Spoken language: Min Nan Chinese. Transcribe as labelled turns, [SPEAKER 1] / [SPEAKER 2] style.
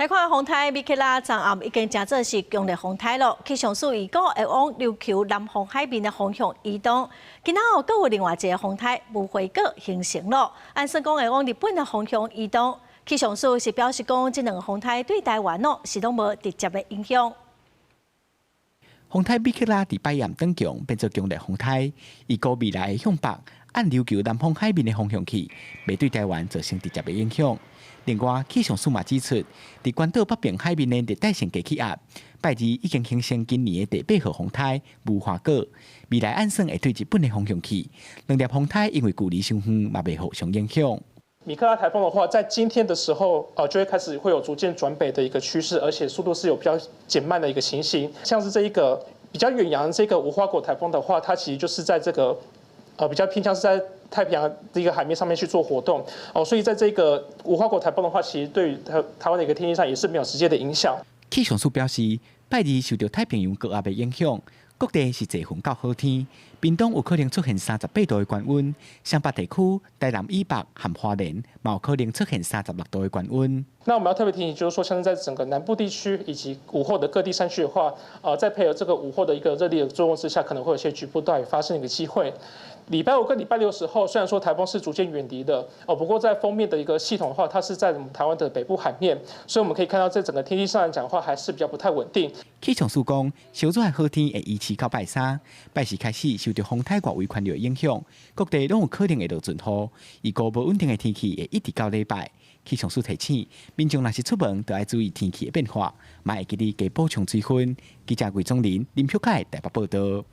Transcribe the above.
[SPEAKER 1] 來看風颱米克拉，昨暗已經成做是強烈風颱囉。氣象署預估會往琉球南方海面的方向移動。今仔日閣有另外一個風颱無花果形成囉，按算講會往日本的方向移動。氣象署是表示講，這兩个風颱對台灣囉是攏無直接的影響。
[SPEAKER 2] 風颱米克拉佇拜暗轉強，變做強烈風颱，預估未來會向北，按琉球南方海面的方向去，袂對台灣造成直接的影響。另外，氣象署嘛指出，佇關島北邊海面的熱帶性低氣壓，拜二已經形成今年的第八號風颱無花果，未來按算會對日本的方向去。兩粒風颱因為距離傷遠，嘛袂互相影響。
[SPEAKER 3] 米克拉颱風的話，在今天的時候，就會開始會有逐漸轉北的一個趨勢，而且速度是有比較減慢的一個情形。像是這一個比較遠洋這個無花果颱風的話，它其實就是在這個，比較偏向是在太平洋的一個海面上面去做活動，哦，所以在這個無花果颱風的話，其實對於台灣的一個天氣上也是沒有直接的影響。
[SPEAKER 2] 氣象署表示，拜二受著太平洋高壓的影響，各地是濟雲到好天，屏東有可能出現38度的高溫，雙北地區、台南以北和花蓮嘛有可能出現36度的高溫。
[SPEAKER 3] 那我們要特別提醒，就是說，像是在整個南部地區以及午後的各地山區的話，在配合這個午後的一個熱力的作用之下，可能會有些局部大雨發生一個機會。禮拜五跟禮拜六的時候，雖然說颱風是逐漸遠離的，哦，不過在鋒面的一個系統的話，它是在我們台灣的北部海面，所以我們可以看到，在整個天氣上來講的話，還是比較不太穩定。
[SPEAKER 2] 氣象署講，燒熱的好天會維持到拜三，拜四開始受著風颱外圍環流的影響，各地攏有可能會落陣雨，預估無穩定的天氣會一直到禮拜。氣象署提醒民眾，若是出門，著愛注意天氣的變化，嘛會記得加補充水分。記者魏宗林、林秀凱台北報道。